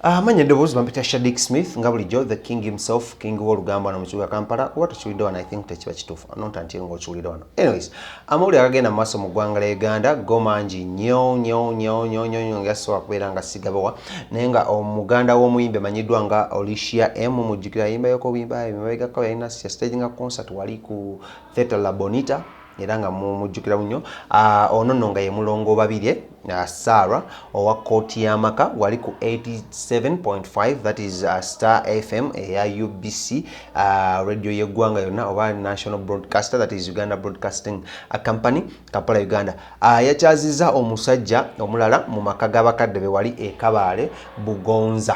Amanya eddoboozi bampita Shadik Smith, nga bulijjo the king himself, king w'olugambo wano mu kibuga Kampala. Oba tokiwulidde wano, I think tekiba kituufu, not until ng'okiwulidde wano. Anyways, amawulire agagenda mu maaso mu ggwanga lya Uganda go mangi nnyo nnyo nnyo nnyo nnyo nnyo, nga sobola kubeera nga sigabawa. Naye nga omuganda w'omuyimbi amanyiddwa nga Olicia M, mujjukira ayimbayoko obuyimba emabegako, yalina staginga concert wali ku Theatre La Bonita, era nga mumujjukira nnyo. Ono nno nga ye Mulongo Babirye Sarah owa kooti y'amaka wali ku 87.5, that is Star FM eya UBC, radio y'eggwanga yonna oba national broadcaster, that is Uganda Broadcasting Company, Kampala, Uganda. Yakyazizza omusajja omulala mu maka g'abakadde be wali e Kabaale, Bugonza.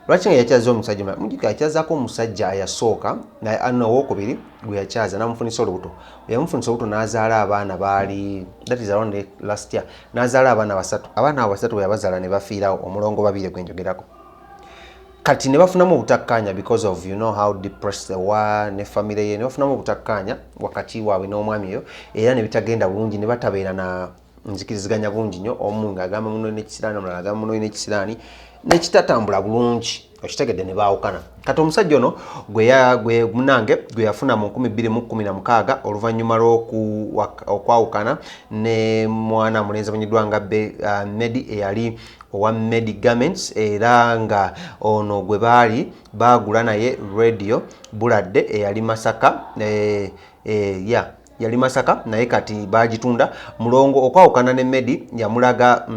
Lwaki nga yakyaza omusajja omulala? Mujjukira yakyazaako omusajja ayasooka, naye ano owokubiri gwe yakyaza namufunisa olubuto. Yamufunisa olubuto n'azaala abaana baali, that is around last year, n'azaala abaana basatu. Abaana abo basatu bwe yabazaala ne bafiirawo. Omulongo Babiri gwe njogerako. Kati ne bafunamu obutakkaanya because of, you know how depressed they were ne family ye, ne bafunamu obutakkaanya wakati waabwe n'omwami eyo, era ne bitagenda bulungi, ne batabeera na nzikiriziganya bulungi nnyo. Omu ng'agamba muno n'ekisiraani, omulala agamba muno n'ekisiraani, nekitatambula bulungi, okitegedde, ne baawukana. Kati omusajja ono gwe munange gwe yafuna mu 2016 oluvannyuma lw'okwawukana ne mwana mulenzi amanyiddwa nga Medi, eyali owa Medi Garments, era nga ono gwe baali baagula naye radio Buladde eyali Masaka, ya yali Masaka, naye kati bagitunda. Mulongo okwawukana ne Medi yamulaga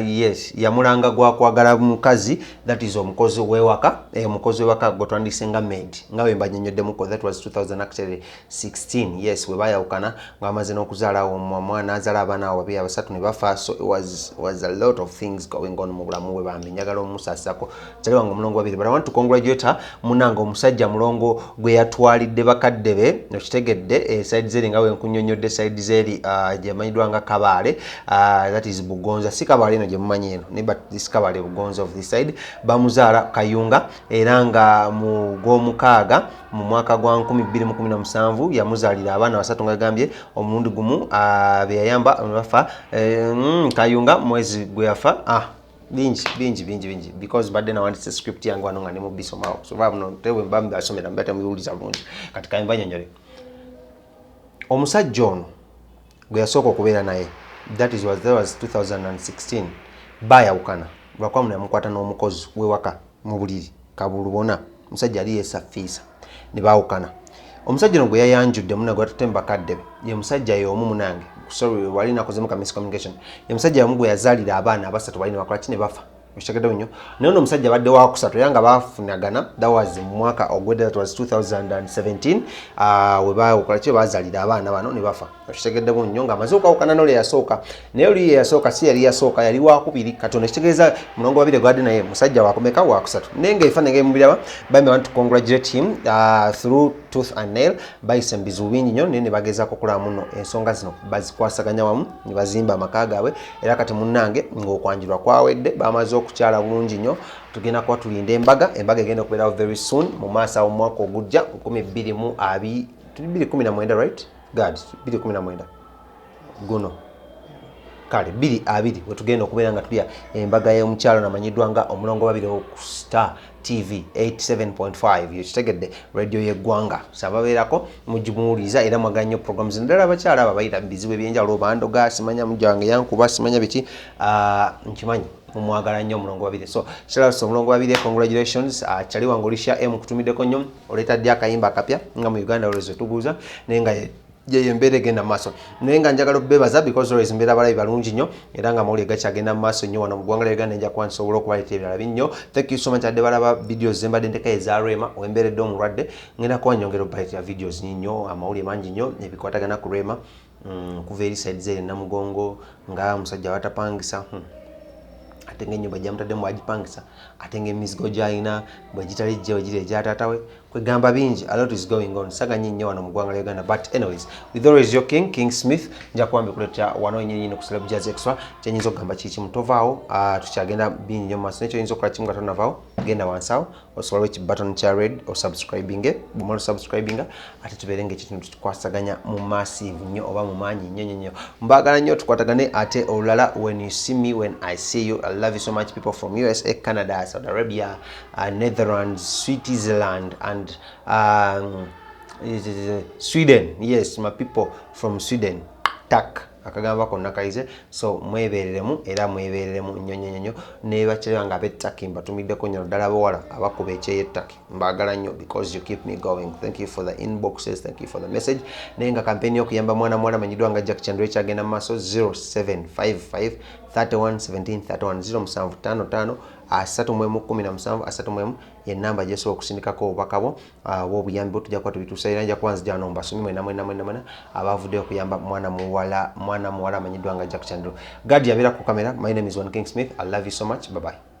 yes, yamulanga gwakwagala mukazi, that is omukozi wewaka, omukozi wewaka gwe twandise nga maid, nga bwe mbanyonyoddemuko. That was 2016, yes, we bayawukana nga bamaze n'okuzaala omwana, azaala abaana abo babiri, abasatu ne bafa. So it was a lot of things going on mu bulamu bwe. Bambi njagala omusaasirako kyali wange Omulongo Babiri, but I want to congratulate her. Munange omusajja Mulongo gwe yatwalidde bakadde be, okitegedde, side zeri nga bwe nkunyonyodde, side zeri gyemanyiddwa nga Kabaale, that is Bugonza, si Kabaale eno gye mumanyi eno ne, but this Kabaale Bugonza of this side. Bamuzaala Kayunga, era nga mu gw'omukaaga mu mwaka gwa 2017 yamuzaalira abaana basatu, nga gambye omulundi gumu be yayamba ne bafa. Kayunga mwezi gwe yafa, bingi bingi bingi bingi, because badde nawandise script yange wano nga ne mubisomawo, so babuno tewe mba mbasomera mba temubiwuliza bulungi. Kati kayimba nyonyole omusajja ono gwe yasooka okubeera naye, that was 2016, bayawukana lwakuba muno yamukwata n'omukozi wewaka mu buliri kabulubona. Omusajja yali yesafiisa, ne baawukana. Omusajja ono gwe yayanjudde muna gwe batutte mu bakadde be ye musajja y'omu, munange, sorry, wali nakozemu ka miscommunication, ye musajja y'omu gwe yazaalira abaana abasatu bali ne bakola ki, ne bafa, okitegedde nnyo. Naye ono omusajja abadde wakusatu, era nga bafunagana, that was mu mwaka ogwedde, that was 2017, we bakola ki, bazaalira abaana bano ne bafa, okitegeddemu nnyo, ng'amaze okwawukana n'oli eyasooka. Naye oli eyasooka si yali yasooka, yali wakubiri. Kati ono ekitegeeza Mulongo Babiri gwadde naye musajja wakumeka? Wakusatu. Naye nga ebifaananyi mubiraba, bambi want to congratulate him through tooth and nail. Bayise mu bizibu bingi nnyo, naye ne bagezaako okulaba muno ensonga zino bazikwasaganya wamu ne bazimba amaka gaabwe. Era kati munnange ng'okwanjulwa kwawedde, bamaze okukyala bulungi nnyo. Tugenda kuba tulinda embaga. Embaga egenda okubeerawo very soon mu maaso awo mu mwaka ogujja 2020, 2019, right? God, 2019 guno, kale 2020 wetugenda okubeera nga tulya embaga y'omukyalo namanyiddwa nga Omulongo Babiri ku Star TV 87.5, yokitegedde, radio y'eggwanga. Sababeerako mugimuwuliriza era mwagala nnyo program zino, ddala abakyala abo abayita mu bizibu ebyenjawulo, bandoga, simanya mujja wange yankuba, simanya biki. Nkimanyi mumwagala nnyo Omulongo Babiri. So shout Omulongo Babiri, congratulations. Kyali wange Olisha M, kutumiddeko nnyo. Oleeta ddi akayimba akapya? Nga mu Uganda olwezo tubuuza, naye nga yeyo embeera egenda mu maaso. Naye nga njagala okubebaza because always mbeera abalabi balungi nnyo, era nga amawulire gakyagenda mu maaso nnyo wano mu ggwanga lya Uganda. Nja kuba nsobola okubaleetera ebirala binnyo. Thank you so much adde balaba videos zembadde nteka eza Rema wembeeredde omulwadde. Ngenda kuba nyongera okubaleetera videos nnyo, amawulire mangi nnyo ebikwatagana ku Rema, okuva eri side zeri Namugongo nga omusajja watapangisa, Ate ngaennyumba gyamutaddemu agipangisa, ate ngaemizigo gyalina bwe gitali gye bwe giri egya taata we. Kwegamba bingi, a lot is going on, saganyi nnyo wano mu ggwanga lya Uganda. But anyways, with always your king, King Smith, nja kuba mbikuleetera wano nyini ku Celeb Jazz Extra. Kyenyinza okugamba kikimu, tovaawo, tukyagenda bingi nnyo mu maaso. Naye kyoyinza okukola kimu, nga tonavaawo, genda wansi awo osobole ekibutton kya red, osubscribinge. Bwomala osubscribinga, ate tubeere nga ekitundu tukwasaganya mu massive nnyo oba mu maanyi nnyo nnyo nnyo. Mbaagala nnyo, tukwatagane ate olulala. When you see me, when I see you, I love you so much. People from USA, Canada, Saudi Arabia, Netherlands, Switzerland and Sweden. Yes, my people from Sweden, tack. Akagamba konna kayize. So mwebereremu era mwebereremu nnyo nnyo nnyo. Nebakireba nga ab'ettaki mbatumiddeko nnyo, naddala abawala abakuba ekyeyettaki. Mbaagala nnyo because you keep me going. Thank you for the inboxes, thank you for the message. Naye nga kampeni y'okuyamba mwana muwala amanyiddwa nga Jack Chandra ekyagenda mu maaso. 0755 31 17 31, 0755 31 17 31 yenamba gyesobola okusindikako obubaka bwo obw'obuyambi bwo. Tujja kuba tubituusa era nja kuba nzija wano mbasomye mwena mwena mwena mwena abavuddeyo okuyamba mwana muwala amanyiddwa nga Jack Chandro. Gadi abeera ku kamera. My name is One King Smith. I love you so much. Bye bye.